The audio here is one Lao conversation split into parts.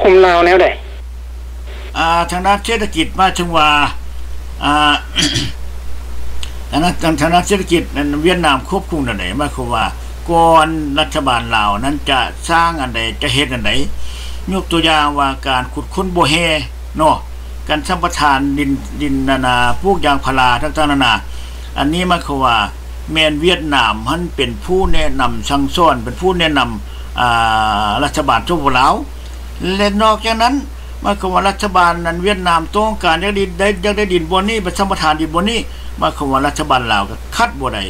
ຄຸມລາວແນວໃດ? ອ່າ ທາງດ້ານເສດຖະກິດ ໝາຍເຖິງວ່າ ອ່າ ທາງດ້ານ ທາງດ້ານເສດຖະກິດນັ້ນ ຫວຽດນາມຄວບຄຸມແນວໃດ? ໝາຍຄວາມວ່າ ກ່ອນລັດຖະບານລາວນັ້ນຈະສ້າງອັນໃດ ຈະເຮັດອັນໃດ ຍົກຕົວຢ່າງວ່າ ການຂຸດຄົ້ນບໍ່ແຮ່ເນາະ ການສຳປະທານດິນ ດິນ ອັນນ່າ ປູກຢາງພາລາຕ່າງໆນານາ ອັນນີ້ໝາຍຄວາມວ່າ ແມ່ນຫວຽດນາມຫັ້ນເປັນຜູ້ແນະນຳສັ່ງສອນ ເປັນຜູ້ແນະນຳ ອ່າ ລັດຖະບານ ສປປ ລາວ ແລະ ນອກຈາກນັ້ນ ໝາຍຄວາມວ່າລັດຖະບານນັ້ນຫວຽດນາມຕ້ອງການຢາກໄດ້ ໄດ້ ຢາກໄດ້ດິນບ່ອນນີ້ ໄປສຳປະທານດິນບ່ອນນີ້ ໝາຍຄວາມວ່າລັດຖະບານລາວກໍຂັດບໍ່ໄດ້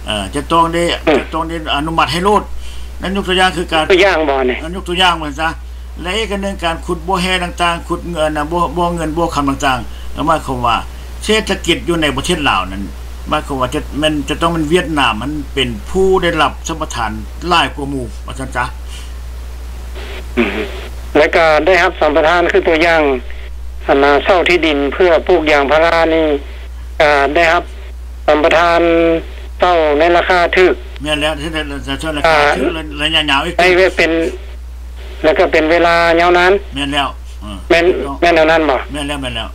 ເອີ ຈະຕ້ອງໄດ້ ອືມ ຈະຕ້ອງໄດ້ອະນຸມັດໃຫ້ໂລດ. ນັ້ນຍົກຕົວຢ່າງຄືການ ຕົວຢ່າງບໍ່ນີ້ ເອີ ຍົກຕົວຢ່າງວ່າຊັ້ນຊະ. ແລະ ອີກອັນໜຶ່ງ ການຂຸດບໍ່ແຮ່ຕ່າງໆ ຂຸດ ເອີ ນະ ບໍ່ ບໍ່ເງິນ ບໍ່ຄຳຕ່າງໆ ກໍໝາຍຄວາມວ່າເສດຖະກິດຢູ່ໃນປະເທດລາວນັ້ນ ໝາຍຄວາມວ່າຈະແມ່ນ ຈະຕ້ອງແມ່ນຫວຽດນາມຫັ້ນເປັນຜູ້ໄດ້ຮັບສຳປະທານຫຼາຍກວ່າໝູ່ ວ່າຊັ້ນຊະ. ອືມ ແລະກະໄດ້ຮັບສຳປະທານ ຄືຕົວຢ່າງ ອັນນ່າ ເຊົ່າທີ່ດິນເພື່ອປູກຢາງພາລານີ້ ກະໄດ້ຮັບສຳປະທານເຊົ່າໃນລາຄາຖືກ. ແມ່ນແລ້ວ ໃນລາຄາຖືກ ລະ ລະຍະຍາວອີກ ໃຫ້ເປັນ ແລະກະເປັນເວລາຍາວນານ. ແມ່ນແລ້ວ ເອີ ແມ່ນ ແມ່ນແນວນັ້ນບໍ່? ແມ່ນແລ້ວ ແມ່ນແລ້ວ.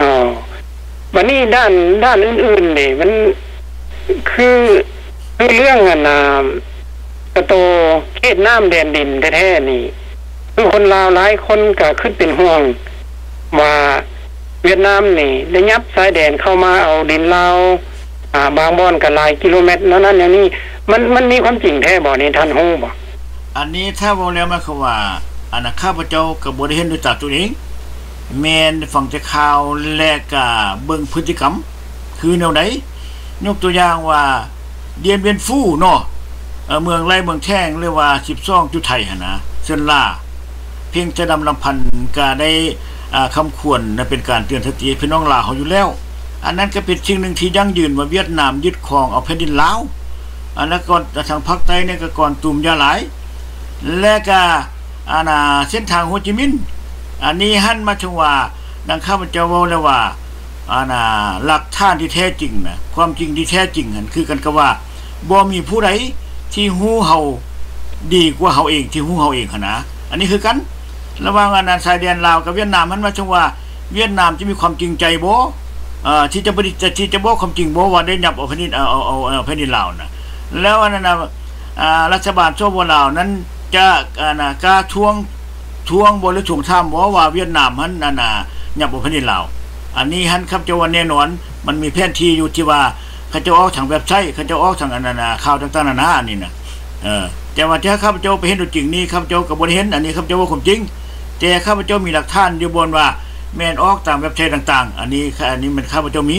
ອໍ ບັດນີ້ດ້ານ ດ້ານອື່ນໆນີ້ ມັນຄື ຄືເລື່ອງອັນນ່າ ກະໂຕເຂດນ້ຳແດນດິນແທ້ໆນີ້ ຄືຄົນລາວຫຼາຍຄົນກະຄິດເປັນຫ່ວງວ່າ ຫວຽດນາມນີ້ໄດ້ຫຍັບຊາຍແດນເຂົ້າມາເອົາດິນລາວ ອາ ບາງບ່ອນກະຫຼາຍກິໂລແມັດ ແນວນັ້ນແນວນີ້ ມັນ ມັນມີຄວາມຈິງແທ້ບໍ່ນີ້ ທ່ານຮູ້ບໍ່? ອັນນີ້ຖ້າເວົ້າແລ້ວໝາຍຄວາມວ່າ ອັນນ່າ ຂ້າພະເຈົ້າກໍບໍ່ໄດ້ເຫັນດ້ວຍຕາຕົວເອງ ແມ່ນຟັງແຕ່ຂ່າວ ແລະກະເບິ່ງພຶດຕິກຳຄືແນວໃດ. ຍົກຕົວຢ່າງວ່າ ດຽນບຽນຟູເນາະ ເອີ ເມືອງໄລ່ ເມືອງແທງ ຫຼືວ່າສິບສອງຈຸໄທຫັ້ນນະ ເຊີນລາ ພຽງແຕ່ດຳລຳພັນກະໄດ້ ອາ ຄຳຄວນ ແລະ ເປັນການເຕືອນສະຕິໃຫ້ພີ່ນ້ອງລາວເຮົາຢູ່ແລ້ວ. ອັນນັ້ນກໍເປັນສິ່ງໜຶ່ງທີ່ຢັ້ງຢືນວ່າຫວຽດນາມຍຶດຄອງເອົາແຜ່ນດິນລາວ ອັນນັ້ນກ່ອນ ທາງພາກໃຕ້ນີ້ກໍກ່ອນຕູມຢາຫຼາຍ ແລະກະ ອັນນ່າ ເສັ້ນທາງໂຮຈິມິນ ອັນນີ້ຫັ້ນໝາຍເຖິງວ່າ ດັ່ງຂ້າພະເຈົ້າເວົ້າແລ້ວວ່າ ອັນນ່າ ຫຼັກຖານທີ່ແທ້ຈິງນະ ຄວາມຈິງທີ່ແທ້ຈິງຫັ້ນ ຄືກັນກັບວ່າ ບໍ່ມີຜູ້ໃດທີ່ຮູ້ເຮົາດີກວ່າເຮົາເອງ ທີ່ຮູ້ເຮົາເອງຫັ້ນນະ. ອັນນີ້ຄືກັນ ລະຫວ່າງ ອັນນັ້ນ ຊາຍແດນລາວກັບຫວຽດນາມ ມັນໝາຍເຖິງວ່າ ຫວຽດນາມຈະມີຄວາມຈິງໃຈບໍ່ ເອີ ທີ່ຈະບໍ່ ທີ່ຈະບອກຄວາມຈິງບໍ່ວ່າໄດ້ຫຍັບເອົາແຜ່ນດິນ ເອົາ ເອົາ ເອົາແຜ່ນດິນລາວນະ. ແລ້ວອັນນັ້ນນະ ອາ ລັດຖະບານ ສປປ ລາວນັ້ນຈະ ອັນນ່າ ກ້າທວງ ທວງບໍ່ ຫຼື ທວງຖາມບໍ່ວ່າຫວຽດນາມຫັ້ນ ອັນນ່າ ຫຍັບເອົາແຜ່ນດິນລາວ? ອັນນີ້ຫັ້ນຂ້າພະເຈົ້າວ່າແນ່ນອນ ມັນມີແຜນທີ່ຢູ່ທີ່ວ່າ ເຂົາເຈົ້າອອກທາງເວັບໄຊ ເຂົາເຈົ້າອອກທາງ ອັນນັ້ນນະ ຂ່າວຕ່າງໆນານາ ອັນນີ້ນະ. ເອີ ແຕ່ວ່າທີ່ຂ້າພະເຈົ້າໄປເຫັນຕົວຈິງນີ້ ຂ້າພະເຈົ້າກໍບໍ່ໄດ້ເຫັນ ອັນນີ້ຂ້າພະເຈົ້າເວົ້າຄວາມຈິງ ແຕ່ຂ້າພະເຈົ້າມີຫຼັກຖານຢູ່ບ່ອນວ່າ ແມ່ນອອກຕາມເວັບໄຊຕ່າງໆ ອັນນີ້ ອັນນີ້ແມ່ນຂ້າພະເຈົ້າມີ.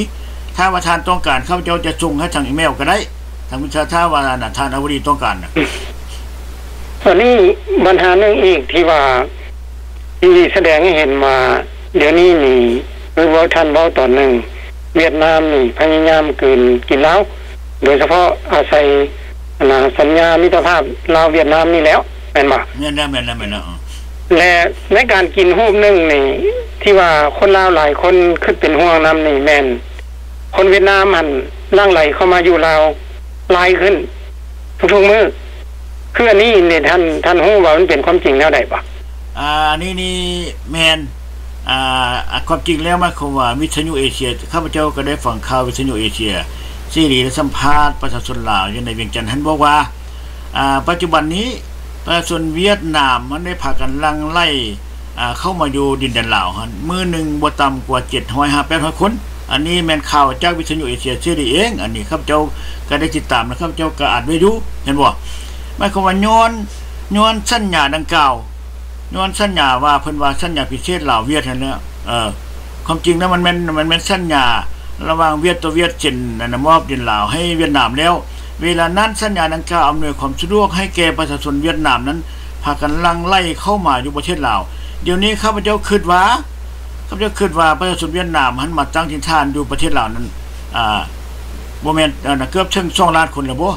ຖ້າວ່າທ່ານຕ້ອງການ ຂ້າພະເຈົ້າຈະສົ່ງໃຫ້ທາງອີເມວກໍໄດ້ ທາງວິຊາ ຖ້າວ່າ ອັນນ່າ ທ່ານອາວະດີຕ້ອງການນະ. ອັນນີ້ບັນຫາໜຶ່ງອີກທີ່ວ່າ ທີ່ສະແດງໃຫ້ເຫັນວ່າ ດຽວນີ້ນີ້ ຄືເວົ້າ ທ່ານເວົ້າຕອນໜຶ່ງ ຫວຽດນາມນີ້ພະຍາຍາມກືນກິນລາວ ໂດຍສະເພາະອາໄສ ອັນນ່າ ສັນຍາມິດຕະພາບລາວຫວຽດນາມນີ້ແລ້ວ ແມ່ນບໍ່? ແມ່ນແລ້ວ ແມ່ນແລ້ວ ແມ່ນແລ້ວ ເອີ ແລະ ໃນການກິນຮູບໜຶ່ງນີ້ ທີ່ວ່າຄົນລາວຫຼາຍຄົນຄິດເປັນຫ່ວງນຳນີ້ ແມ່ນຄົນຫວຽດນາມຫັ້ນຫຼັ່ງໄຫຼເຂົ້າມາຢູ່ລາວຫຼາຍຂຶ້ນທຸກໆມື້ ຄືອັນນີ້ນີ້ ທ່ານ ທ່ານຮູ້ວ່າມັນເປັນຄວາມຈິງແນວໃດບໍ່? ອາ ອັນນີ້ນີ້ແມ່ນ ອາ ຄວາມຈິງແລ້ວໝາຍຄວາມວ່າ ວິທະຍຸເອເຊຍ ຂ້າພະເຈົ້າກໍໄດ້ຟັງຂ່າວວິທະຍຸເອເຊຍເສລີ ໄດ້ສຳພາດປະຊາຊົນລາວຢູ່ໃນວຽງຈັນ ທ່ານບອກວ່າ ອາ ປັດຈຸບັນນີ້ປະຊາຊົນຫວຽດນາມມັນໄດ້ພາກັນຫຼັ່ງໄຫຼ ອາ ເຂົ້າມາຢູ່ດິນແດນລາວຫັ້ນ ມື້ໜຶ່ງບໍ່ຕ່ຳກວ່າເຈັດຮ້ອຍຫາແປດຮ້ອຍຄົນ. ອັນນີ້ແມ່ນຂ່າວຈາກວິທະຍຸເອເຊຍເສລີເອງ ອັນນີ້ຂ້າພະເຈົ້າກໍໄດ້ຕິດຕາມ ແລະ ຂ້າພະເຈົ້າກໍອ່ານໄວ້ຢູ່ ເຫັນບໍ່? ໝາຍຄວາມວ່າຍ້ອນ ຍ້ອນສັນຍາດັ່ງກ່າວ ຍ້ອນສັນຍາວ່າ ເພິ່ນວ່າສັນຍາພິເສດລາວຫວຽດຫັ້ນແຫຼະ. ເອີ ຄວາມຈິງແລ້ວມັນແມ່ນ ມັນແມ່ນສັນຍາລະຫວ່າງຫວຽດຕໍ່ຫວຽດ ເຊັນ ອັນນ່າ ມອບດິນລາວໃຫ້ຫວຽດນາມແລ້ວ. ເວລານັ້ນສັນຍາດັ່ງກ່າວອຳນວຍຄວາມສະດວກໃຫ້ແກ່ປະຊາຊົນຫວຽດນາມນັ້ນ ພາກັນຫຼັ່ງໄຫຼເຂົ້າມາຢູ່ປະເທດລາວ. ດຽວນີ້ຂ້າພະເຈົ້າຄິດວ່າ ຂ້າພະເຈົ້າຄິດວ່າປະຊາຊົນຫວຽດນາມຫັ້ນມາຕັ້ງຖິ່ນຖານຢູ່ປະເທດລາວນັ້ນ ອາ ບໍ່ແມ່ນ ເກືອບເຖິງສອງລ້ານຄົນແລ້ວບໍ? ອ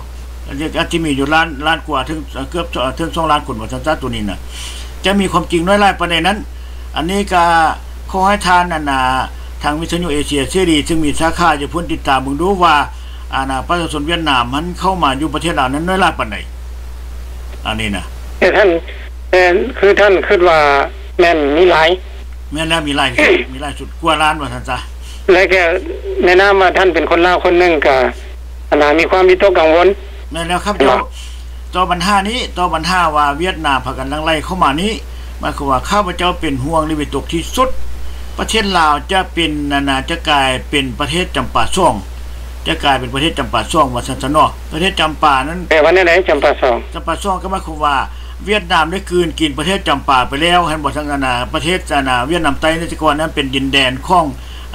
າດຈະມີຢູ່ລ້ານ ລ້ານກວ່າ ເຖິງ ເກືອບເຖິງສອງລ້ານຄົນວ່າຊັ້ນຊະ ໂຕນີ້ນະ ຈະມີຄວາມຈິງນ້ອຍຫຼາຍປານໃດນັ້ນ ອັນນີ້ກະຂໍໃຫ້ທ່ານ ອັນນ່າ ທາງວິທະຍຸເອເຊຍເສລີ ຊຶ່ງມີສາຂາຢູ່ພຸ້ນ ຕິດຕາມເບິ່ງດູວ່າ ອັນນ່າ ປະຊາຊົນຫວຽດນາມຫັ້ນເຂົ້າມາຢູ່ປະເທດລາວນັ້ນນ້ອຍຫຼາຍປານໃດ ອັນນີ້ນະ. ແຕ່ທ່ານ ແ ແຕ່ຄືທ່ານຄິດວ່າແມ່ນມີຫຼາຍ? ແມ່ນແລ້ວ ມີຫຼາຍທີ່ສຸດ ມີຫຼາຍສຸດ ກວ່າລ້ານວ່າຊັ້ນຊະ. ແລະກະໃນນາມວ່າທ່ານເປັນຄົນລາວຄົນໜຶ່ງ ກະ ອັນນ່າ ມີຄວາມວິຕົກກັງວົນ. ແມ່ນແລ້ວ ຂ້າພະເຈົ້າ ຕໍ່ບັນຫານີ້ ຕໍ່ບັນຫາວ່າຫວຽດນາມພາກັນຫຼັ່ງໄຫຼເຂົ້າມານີ້ ໝາຍຄວາມວ່າຂ້າພະເຈົ້າເປັນຫ່ວງ ແລະ ວິຕົກທີ່ສຸດ. ປະເທດລາວຈະເປັນ ອັນນ່າ ຈະກາຍເປັນປະເທດຈຳປາສອງ ຈະກາຍເປັນປະເທດຈຳປາສອງ ວ່າຊັ້ນຊະເນາະ. ປະເທດຈຳປານັ້ນ ແປວ່າແນວໃດ? ຈຳປາສອງ ຈຳປາສອງ ກໍໝາຍຄວາມວ່າຫວຽດນາມໄດ້ກືນກິນປະເທດຈຳປາໄປແລ້ວ ເຫັນບໍ່? ທັງ ອັນນ່າ ປະເທດ ອັນນ່າ ຫວຽດນາມໃຕ້ໃນແຕ່ກ່ອນນັ້ນເປັນດິນແດນຂອງ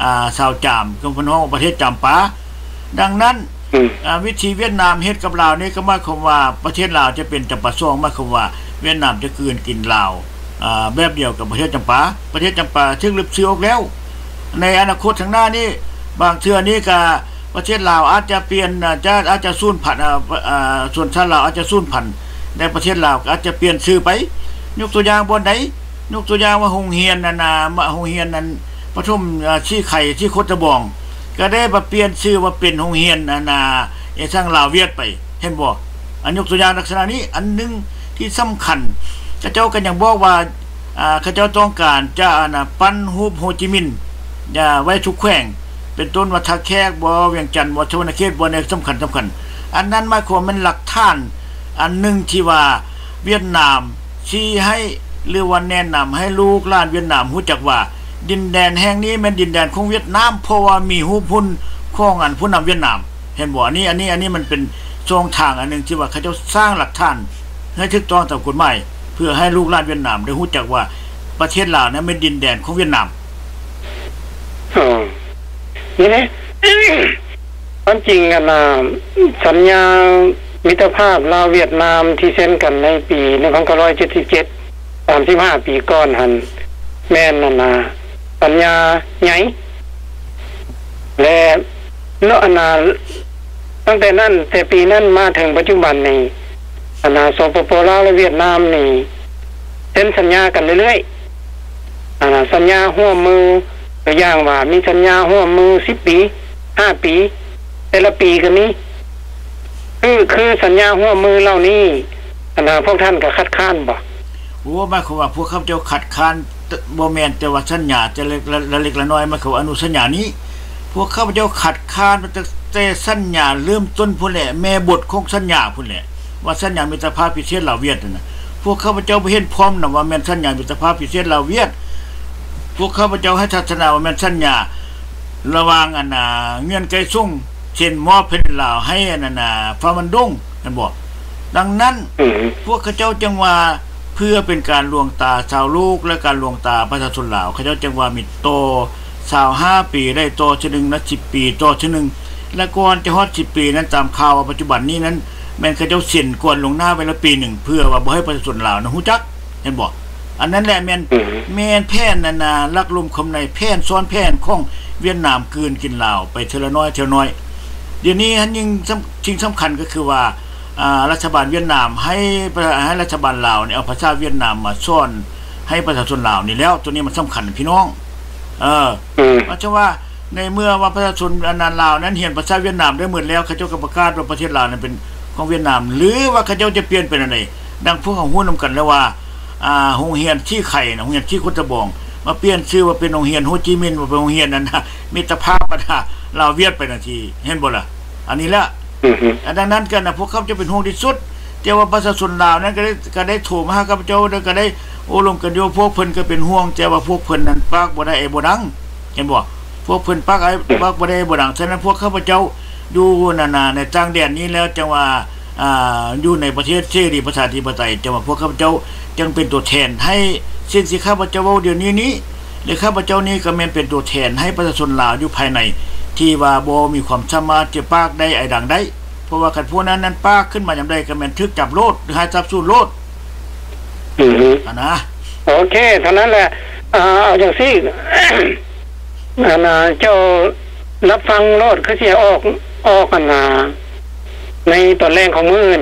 ອ່າ ຊາວຈາມ ເພິ່ນເອີ້ນວ່າປະເທດຈຳປາ. ດັ່ງນັ້ນ ອືມ ອ່າ ວິທີຫວຽດນາມເຮັດກັບລາວນີ້ ກໍໝາຍຄວາມວ່າປະເທດລາວຈະເປັນຈຳປາສອງ ໝາຍຄວາມວ່າຫວຽດນາມຈະກືນກິນລາວ ອ່າ ແບບດຽວກັບປະເທດຈຳປາ. ປະເທດຈຳປາຖືກລຶບຊື່ອອກແລ້ວ. ໃນອະນາຄົດຂ້າງໜ້ານີ້ ບາງເທື່ອນີ້ກະປະເທດລາວອາດຈະປ່ຽນ ອາດຈະ ອາດຈະສູນພັນ ອາ ອາ ຊົນຊາດລາວອາດຈະສູນພັນ ແລະ ປະເທດລາວກໍອາດຈະປ່ຽນຊື່ໄປ. ຍົກຕົວຢ່າງບ່ອນໃດ? ຍົກຕົວຢ່າງວ່າໂຮງຮຽນ ອັນນ່າ ໂຮງຮຽນ ອັນ ປະຖົມ ອາ ສີໄຄ ທີ່ໂຄດຕະບອງ ກໍໄດ້ມາປ່ຽນຊື່ວ່າເປັນໂຮງຮຽນ ອັນນ່າ ເອ ທາງລາວຫວຽດໄປ ເຫັນບໍ່? ອັນຍົກຕົວຢ່າງລັກສະນະນີ້ ອັນໜຶ່ງທີ່ສຳຄັນ ເຂົາເຈົ້າກໍຍັງບອກວ່າ ອ່າ ເຂົາເຈົ້າຕ້ອງການຈະ ອັນນ່າ ປັ້ນຮູບໂຮຈິມິນ ອາ ໄວ້ທຸກແຂວງ ເປັນຕົ້ນວ່າທ່າແຂກບໍ ວຽງຈັນບໍ ສະຫວັນນະເຂດບໍ ໃນສຳຄັນໆ. ອັນນັ້ນໝາຍຄວາມແມ່ນຫຼັກຖານອັນໜຶ່ງທີ່ວ່າຫວຽດນາມຊີ້ໃຫ້ ຫຼືວ່າແນະນຳໃຫ້ລູກຫຼານຫວຽດນາມຮູ້ຈັກວ່າ ດິນແດນແຫ່ງນີ້ແມ່ນດິນແດນຂອງຫວຽດນາມ ເພາະວ່າມີຮູບຮຸ່ນຂອງ ອັນ ຜູ້ນຳຫວຽດນາມ ເຫັນບໍ່? ອັນນີ້ ອັນນີ້ ອັນນີ້ມັນເປັນຊ່ອງທາງອັນໜຶ່ງທີ່ວ່າເຂົາເຈົ້າສ້າງຫຼັກຖານໃຫ້ຖືກຕ້ອງຕາມກົດໝາຍ ເພື່ອໃຫ້ລູກຫຼານຫວຽດນາມໄດ້ຮູ້ຈັກວ່າ ປະເທດລາວນັ້ນແມ່ນດິນແດນຂອງຫວຽດນາມ. ອໍ ນີ້ເດ້ ຄວາມຈິງ ອັນນ່າ ສັນຍາມິດຕະພາບລາວຫວຽດນາມທີ່ເຊັນກັນໃນປີໜຶ່ງພັນເກົ້າຮ້ອຍເຈັດສິບເຈັດ ສາມສິບຫ້າປີກ່ອນຫັ້ນ ແມ່ນ ອັນນ່າ ສັນຍາໃຫຍ່ ແລະ ເນາະ ອັນນ່າ ຕັ້ງແຕ່ນັ້ນ ແຕ່ປີນັ້ນມາເຖິງປັດຈຸບັນນີ້ ອັນນ່າ ສປປ ລາວ ແລະ ຫວຽດນາມນີ້ ເຊັນສັນຍາກັນເລື້ອຍໆ ອັນນ່າ ສັນຍາຮ່ວມມື ຕົວຢ່າງວ່າ ມີສັນຍາຮ່ວມມືສິບປີ ຫ້າປີ ແຕ່ລະປີກໍມີ. ຄື ຄືສັນຍາຮ່ວມມືເຫຼົ່ານີ້ ອັນນ່າ ພວກທ່ານກໍຄັດຄ້ານບໍ? ໂອ້ ໝາຍຄວາມວ່າພວກຂ້າພະເຈົ້າຄັດຄ້ານ ບໍ່ແມ່ນແຕ່ວ່າສັນຍາແຕ່ລະເລັກລະນ້ອຍ ໝາຍຄວາມວ່າອະນຸສັນຍານີ້ ພວກຂ້າພະເຈົ້າຄັດຄ້ານມາຕັ້ງແຕ່ສັນຍາເລີ່ມຕົ້ນພຸ້ນແຫຼະ ແມ່ບົດຂອງສັນຍາພຸ້ນແຫຼະ ວ່າສັນຍາມິດຕະພາບພິເສດລາວຫວຽດນັ້ນນະ ພວກຂ້າພະເຈົ້າບໍ່ເຫັນພ້ອມນຳວ່າແມ່ນສັນຍາມິດຕະພາບພິເສດລາວຫວຽດ. ພວກຂ້າພະເຈົ້າໃຫ້ທັດສະນະວ່າແມ່ນສັນຍາລະຫວ່າງ ອັນນ່າ ເງື່ອນໄຂສົງ ເຊັ່ນ ມອບແຜ່ນດິນລາວໃຫ້ ອັນນ່າ ຟ້າວມັນດົງ ແມ່ນບໍ່? ດັ່ງນັ້ນ ອືມ ພວກເຂົາເຈົ້າຈຶ່ງວ່າ ເພື່ອເປັນການລວງຕາຊາວໂລກ ແລະ ການລວງຕາປະຊາຊົນລາວ ເຂົາເຈົ້າຈຶ່ງວ່າມີຕໍ່ຊາວຫ້າປີໄດ້ຕໍ່ເທື່ອໜຶ່ງ ແລະ ສິບປີຕໍ່ເທື່ອໜຶ່ງ ແລະ ກ່ອນຈະຮອດສິບປີນັ້ນ ຕາມຂ່າວວ່າປັດຈຸບັນນີ້ນັ້ນ ແມ່ນເຂົາເຈົ້າເຊັນກ່ອນລ່ວງໜ້າໄວ້ລະປີໜຶ່ງ ເພື່ອວ່າບໍ່ໃຫ້ປະຊາຊົນລາວນັ້ນຮູ້ຈັກ ເຫັນບໍ່? ອັນນັ້ນແຫຼະແມ່ນ ອືມ ແມ່ນແຜນ ອັນນ່າ ຫຼັກລົມຄຳໃນ ແຜນຊ້ອນແຜນຂອງຫວຽດນາມ ກືນກິນລາວໄປເທື່ອລະໜ້ອຍເທື່ອລະໜ້ອຍ. ດຽວນີ້ຫັ້ນຍິ່ງສຳ ສິ່ງສຳຄັນກໍຄືວ່າ ອ່າ ລັດຖະບານຫວຽດນາມໃຫ້ ໃຫ້ລັດຖະບານລາວນີ້ເອົາພາສາຫວຽດນາມມາສອນໃຫ້ປະຊາຊົນລາວນີ້ແລ້ວ ໂຕນີ້ມັນສຳຄັນພີ່ນ້ອງ ເອີ ອືມ ໝາຍຄວາມວ່າ ໃນເມື່ອວ່າປະຊາຊົນ ອັນນັ້ນ ລາວນັ້ນຮຽນພາສາຫວຽດນາມໄດ້ໝົດແລ້ວ ເຂົາເຈົ້າກໍປະກາດວ່າປະເທດລາວນັ້ນເປັນຂອງຫວຽດນາມ ຫຼືວ່າເຂົາເຈົ້າຈະປ່ຽນເປັນອັນໃດ? ດັ່ງພວກເຮົາຮູ້ນຳກັນແລ້ວວ່າ ອ່າ ໂຮງຮຽນສີໄຄນະ ໂຮງຮຽນທີ່ໂຄດຕະບອງ ມາປ່ຽນຊື່ວ່າເປັນໂຮງຮຽນໂຮຈິມິນ ວ່າເປັນໂຮງຮຽນ ອັນນ່າ ມິດຕະພາບ ອັນນ່າ ລາວຫວຽດໄປຈັ່ງຊີ້ ເຫັນບໍ່ລະ? ອັນນີ້ແຫຼະ ອືຮຶ ອັນ ດັ່ງນັ້ນກໍນະ ພວກຂ້າພະເຈົ້າເປັນຫ່ວງທີ່ສຸດ ແຕ່ວ່າປະຊາຊົນລາວນັ້ນກໍໄດ້ ກໍໄດ້ໂທມາຫາຂ້າພະເຈົ້າ ແລ້ວກໍໄດ້ໂອ້ລົມກັນຢູ່ ພວກເພິ່ນກໍເປັນຫ່ວງ ແຕ່ວ່າພວກເພິ່ນນັ້ນປາກບໍ່ໄດ້ໄອບໍ່ດັງ ເຫັນບໍ່? ພວກເພິ່ນປາກໄອ ປາກບໍ່ໄດ້ໄອບໍ່ດັງ ສະນັ້ນພວກຂ້າພະເຈົ້າຢູ່ນັ້ນນະ ໃນຕ່າງແດນນີ້ແລ້ວ ຈັ່ງວ່າ ອ່າ ຢູ່ໃນປະເທດເສລີປະຊາທິປະໄຕ ຈັ່ງວ່າພວກຂ້າພະເຈົ້າຈຶ່ງເປັນຕົວແທນໃຫ້ ສິ່ງທີ່ຂ້າພະເຈົ້າເວົ້າດຽວນີ້ນີ້ ແລະ ຂ້າພະເຈົ້ານີ້ກໍແມ່ນເປັນຕົວແທນໃຫ້ປະຊາຊົນລາວຢູ່ພາຍໃນ ທີ່ວ່າບໍ່ມີຄວາມສາມາດຈະປາກໄດ້ໄອດັງໄດ້ ເພາະວ່າຄັນພວກນັ້ນນັ້ນປາກຂຶ້ນມາຍາມໃດກໍແມ່ນຖືກຈັບໂລດ ຫຼື ໃຫ້ສາບສູນໂລດ. ອືຮຶ ຫັ້ນນະ ໂອເຄ ເທົ່ານັ້ນແຫຼະ ເອົາຈັ່ງຊີ້ ອັນນ່າ ເຈົ້າຮັບຟັງໂລດ ຄືຊິອອກ ອອກ ອັນນ່າ ໃນຕອນແລງຂອງມື້ອື່ນ